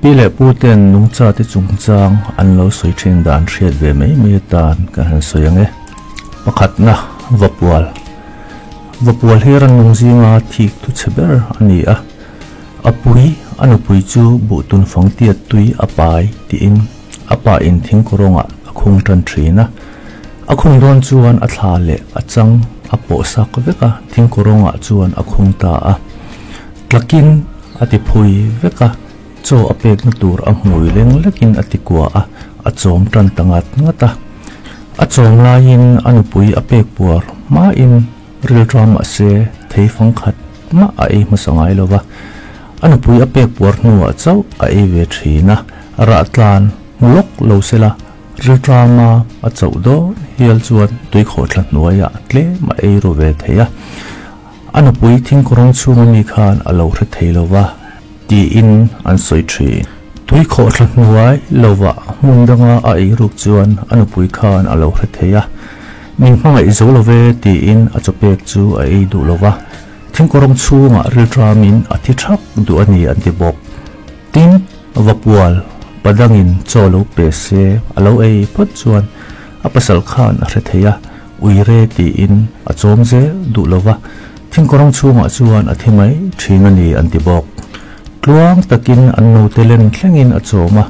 Pi leh pu ten nungcha te chungchang an lo sawi thin dan hriat ve mai mai atan kan han sawi ang e. Pakhatna, Vapual. Vapual hi rannung zinga thik thu chhe ber a ni a. A pui, a nupui chu buhtun fang tiat tui a pai tiin a pa in thingkawrawngah a khung tan thin a. A khung dawn chuan a thla leh a chang a pawh sak vek a, thingkawrawngah chuan a khung ta a. Tlakin a ti phui vek a, chaw a pekna tur a hmui leng lekin a ti kua a, a chawm tan ta ngat ngat a. A chawm laiin a nupui a pek puar hmain rilṭam mah se thei fang khat mah a ei hmasa ngai lo va, a nupui a pek puar hnuah chauh a ei ve ṭhin a, rah tlan hmu lawk lo se la, rilṭama a chauh dawn hial chuan tuikhawhthla hnuaiah tlem a ei ru ve thei a. A nupui thingkawrawng chhunga mi khan a lo hre thei lo va, tiin an sawi thin. Tui khawhthla hnuai lovah hmun danga a ei ruk chuan a nupui khan a lo hre thei a, Min hmangaih zo lo ve, tiin a chawpek chu a ei duh lo va, thingkawrawng chhungah rilṭamin a thi thak duh a ni an ti bawk. Tin, Vapual padangin chaw lo pe se a lo ei phawt chuan a pasal khan a hre thei a, Uire tiin a chawm zel duh lo va, thingkawrawng chhungah chuan a thi mai thin a ni an ti bawk. Tluang takin an note len thlengin a chawm a,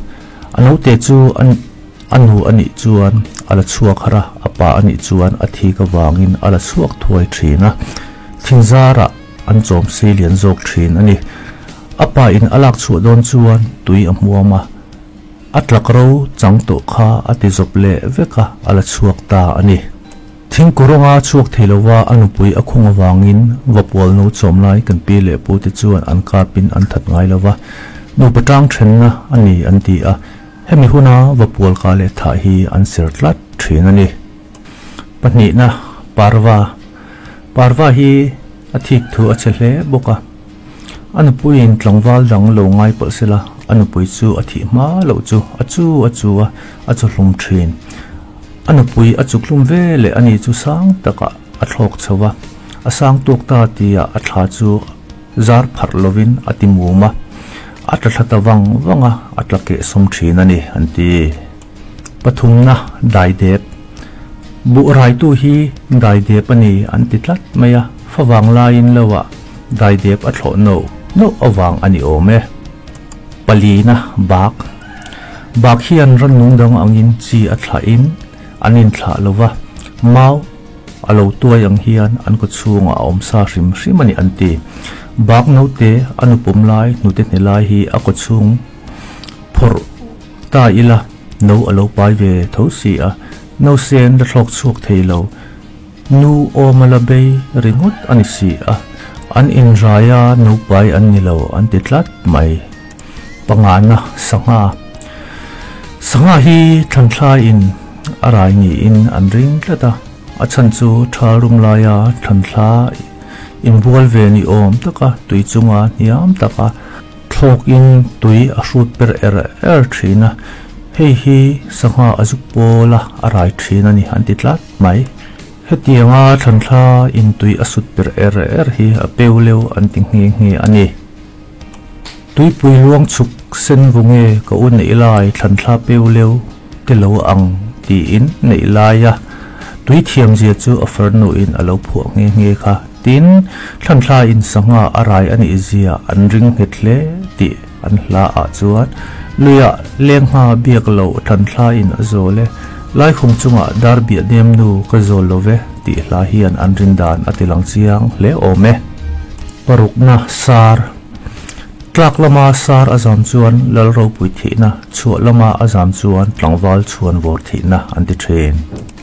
a note chu a nu a nih chuan a la chhuak har a, a pa a nih chuan a thik avangin a la chhuak thuai thin a, thingzarah an chawm sei lian zawk thin a ni. A pa in a lak chhuah dawn chuan tui a hmuam a. A tlak ro chang tawh kha a ti zawp leh vek a, a la chhuak ta a ni. Thingkurawnga chhuak thei lova a nupui a khung avangin Vapual no chawm lai kan pi leh pu te chuan an kapin an that ngai lova, nupa tang thenna a ni an ti a, hemi huna Vapual kah leh thah hi an ser tlat thin a ni. Pahnihna, Parva. Parva hi a thik thu a chhe hle bawk a. A nupuiin tlangval dang lo ngai pawlh sela, a nupui chu a thih hma loh chu a chu a chu a, a chu hlum thin. A nupui a chuk hlum ve leh ani chu sang takah a thlawk chho va, a sang tuak ta tia a thla chu zar pharh lovin a ti mum a, a tla thla ta vang vang a, a tla keh sawm thin a ni, an ti. Pathumna, Daidep. Buh raitu hi daidep a ni an ti tlat mai a, favang laiin loah daidep a thlawh no no avang a ni awm e. Palina, Bak. Bak hian rannung dang angin chi a thlahin an inthlah lo va, mau a lo tuai ang hian an kaw chhungah a awm sa hrim hrim a ni an ti. Bak note a nupawm lai hnute hne lai hi a kaw chhung phawrh Ta ila, no a lo pai ve tho si a, no sen la thlawk chhuak thei lo, nu awm a la bei ringawt a ni si a, an inrai a no pai an ni lo an ti tlat mai. Pangana, Sangha. Sangha hi thlanthla in a rai niin an ring tlat a, a chhan chu tha rum laia thlanthla inbual ve ni awm taka tui chunga hniam taka Thlawkin tui a hrut per er er thin a, hei hi sangha a zuk pawl a, a rai thin a ni an ti tlat mai. Hetianga thlanthla in tui a sut per er er hi a peu leu an ti nghe nghe a ni. Tuipui luang chhuk sen vu nge ka u neih lai thlanthla peu leu te lo ang tiin neih lai a, tui thiamzia chu a farnuin a lo phuah nghe nghe kha. Tin, thlanthla in sangha a rai a nih zia an ring nghet hle tih an hla ah chuan luiah lengha biak loh thlanthla in a zawl e, Laikhung chungah dar biah nem nu ka zawl lo ve tih hla hian an rin dan a ti lang chiang hle awm e. Parukna sar Tlak lama sar a zam chuan Lal ropui thihna, chhuah lama a zam chuan tlangval chhuan vawr thihna an ti thin.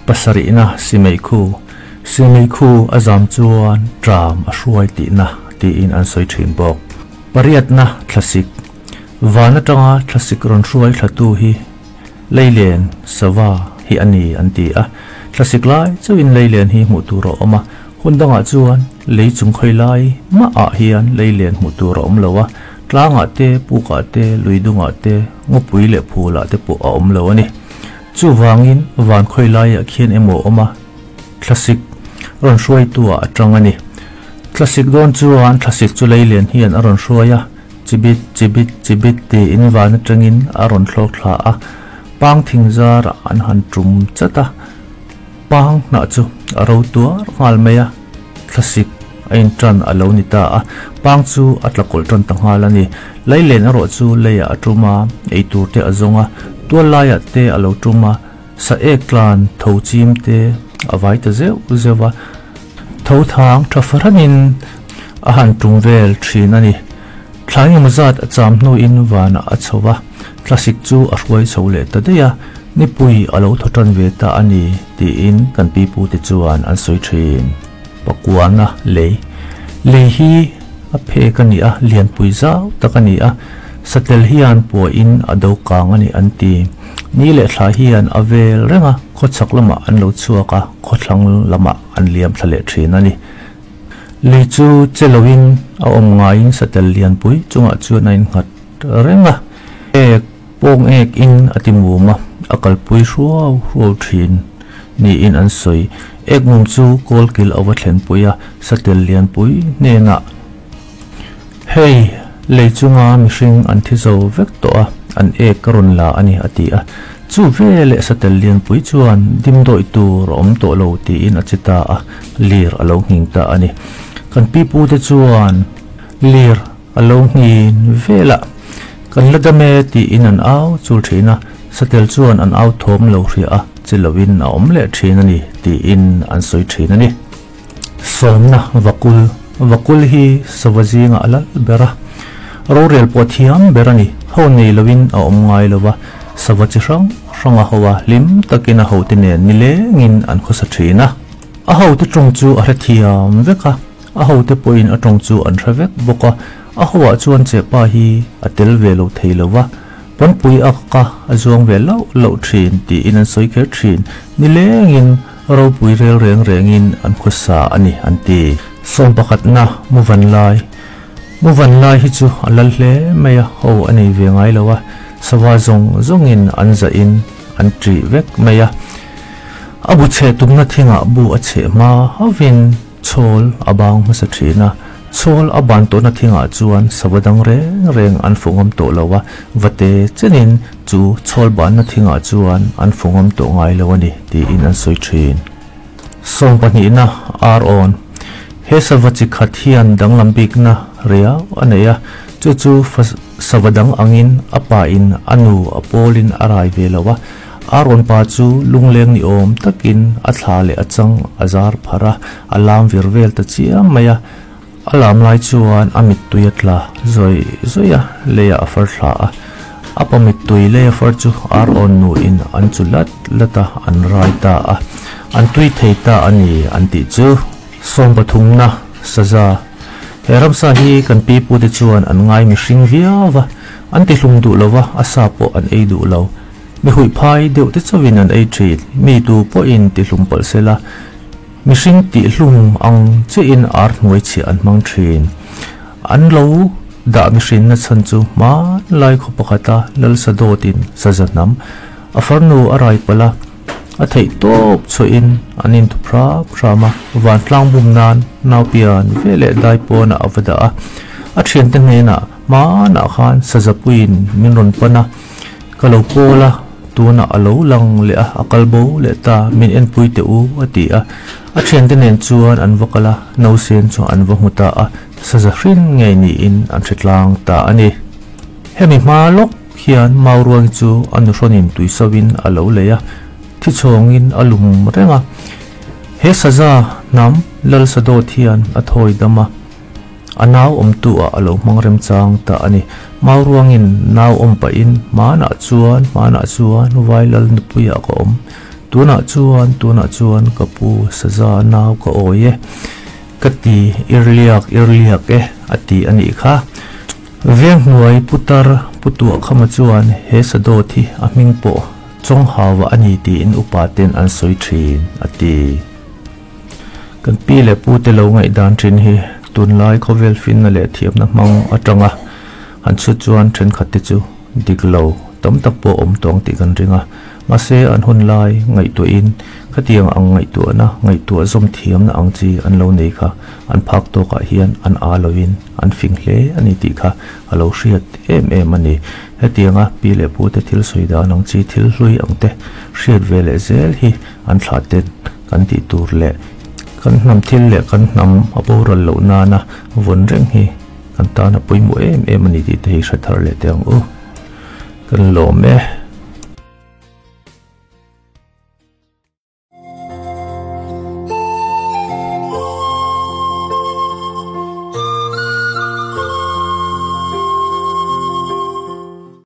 Pasarihna Simeikhu Simei khu a zam chuan ṭam a hruai tihna tiin an sawi ṭhin bawk. Pariatna thlasik, Van aṭanga thlasik rawn hruai thlatu hi Leilen, sava, hi a ni an ti a. Thlasik lai chauhin Leilen hi hmuh tur a awm a, hun dangah chuan lei chung khawi lai mahah hian Leilen hmuh tur a awm lo a, tlangah te, pukah te, lui dungah te, ngawpui leh phulah te pawh a awm lo a ni. Chuvangin van khawi laiah khian emaw a awm a. Thlasik rawn hruaitu ah a tang a ni. Thlasik dawn chuan thlasik chu Leilian hian a rawn hruai a. Chibit, chibit, chibit tiin van atangin a rawn thlawk thla a, pang thing zarah an han tum chat a, pang hnah chu a ro tuar nghal mai a, thlasik a intan a lo ni ta a, pang chu a tla kawlh tan ta nghal a ni. Leilen erawh chu leiah a tum a, eitur te a zawng a, tual laiah te a lo tum a, sa ek tlan tho chim te a vai ta zeuh zeuh a, tho thang tha fahranin a han tum vel thin a ni. Thla engemaw zat a cham hnuin vanah a chho va, thlasik chu a hruai chho leh ta daih a, nipui a lo thaw tan ve ta a ni tiin kan pipute chuan an sawi thin. Pakuana lei Lei hi a phek a ni a, lianpui zau tak a ni a, satel hian puahin a do kang a ni an ti. Ni leh thla hian a vel reng a, khawchhak lamah an lo chhuak a, khawthlang lamah an liam thla leh thin a ni. Lei chu che loin a awm ngaiin satel lianpui chungah chuan a innghat reng a, ek pawng ek in a ti mum a, a kalpui hruau hruau thin niin an sawi. Ek mum chu kawlkil a va thlenpui a, satel lianpui hnenah, Hei, lei chunga mihring an thi zo vek tawh a, an ek ka rawn la a ni, a ti a. Chu veleh satel lianpui chuan dimdawih tur a awm tawh lo tiin a che ta a, lir a lo nghing ta a ni. Kan pipute chuan lir a lo nghin velah kan la dam e tiin an au chul thin a, satel chuan an au thawm lo hria a, che loin a awm leh thin a ni tiin an sawi thin a ni. Sawmna Vakul, Vakul hi sava zingah a lal ber a, rorel pawh thiam ber a ni. Ho nei loin a awm ngai lo va, sava chi hrang hrang a ho a, hlim takin a hote nen nilengin an khawsa thin a. A hote tawng chu a hre thiam vek a, a hote pawhin a tawng chu an hre vek bawk a. A hoah chuan chepa hi a tel ve lo thei lo va, pawnpui a ka a zuang ve loh loh thin tiin an sawi kher thin. Nilengin Ropui rel reng rengin an khawsa a ni an ti. Sawm pakhatna Muvan lai Muvan lai hi chu a lal hle mai a, ho a nei ve ngai lo a, sava zawng zawngin an zahin an ṭih vek mai a. A bu chheh tumna thingah bu a chheh hma hauhin chhawl a bang hmasa ṭhin a, chhawl a ban tawhna thingah chuan sava dang reng reng an fu ngam tawh lo a, vate chenin Chu chhawl banna thingah chuan an fu ngam tawh ngai lo a ni tiin an sawi thin. Sawm pahnihna ar awn. He sava chi khat hian danglam bikna riau a nei a, chu chu sava dang angin a pa in a nu a pawlin a rai ve lo a, ar awn pa chu lungleng ni awm takin a thla leh a chang a zar pharh a, a lam vir vel ta chiam mai a. A lam lai chuan a mittui a tla zawih zawih a, leiah a far thla a. A pa mittui lei a far chu ar awn nuin an chu lat lat a, an rai ta a. An tui thei ta a ni an tih chu. Sawm pathumna saza. He ramsa hi kan pi pute chuan an ngai mihring viau va, an ti hlum duh lo va, a sa pawh an ei duh lo. Mi huih phai deuh te chauhin an ei thin. Mi tu pawhin ti hlum palh sela. Mihring tihhlum ang chiahin ar hnuai chhiah an hmang thin. An lo dah mihrinna chhan chu hmanlai khaw pakhata Lalsa dawtin saza hnam a farnu a rai palh a, a theih tawp chhuahin an inthup hram hram a, vantlang bum nan naupian ve leh dai pawnah a va dah a. A thiante hnenah hmanah khan saza puiin min rawn pan a, ka lo pawl a, Tunah a lo lang leh a, a kal bo leh ta, min enpui teh u, a ti a. A thiante nen chuan an va kal a, nausen chu an va hmu ta a, saza hrin ngei niin an hre tlang ta a ni. Hemi hma lawk hian Mauruangi chu a nuhrawnin tuisauin a lo lei a, thi chhawngin a lum reng a. He saza hnam Lalsadawt hian a thawi dam a. A nau awmtu ah a lo hmang remchang ta a ni. Mau ruangin nau awm pahin hmanah chuan hmanah chuan Vailal nupuiah ka awm. Tunah chuan tunah chuan ka pu saza nau ka awi e. Ka ti irliak irliak e a ti a nih kha. Veng hnuai putar putuah khama chuan he sadawt hi a hming pawh Chawnghauva a ni tiin upa ten an sawi thin a ti. Kan pi leh pu te lo ngaihdan thin hi tunlai khawvel finna leh thiamna hmang atanga han chhut chuan thenkhat te chu dik lo tam tak pawh awm tawng tih kan ring a. Mahse an hun lai ngaihtuahin khatiang ang ngaihtuahna, ngaihtuah zawm thiamna ang chi an lo nei kha an phak tawkah hian an aa lovin an fing hle a ni tih kha a lo hriat em em a ni. Hetianga pi leh pute thil sawi dan ang chi thil hlui ang te hriat ve leh zel hi an thlah ten kan tih tur leh kan hnam thil leh kan hnam a boral loh nana vawn reng hi kan tan a pawimawh em em a ni tih te hi hre thar leh teh ang u. Kan lawm e.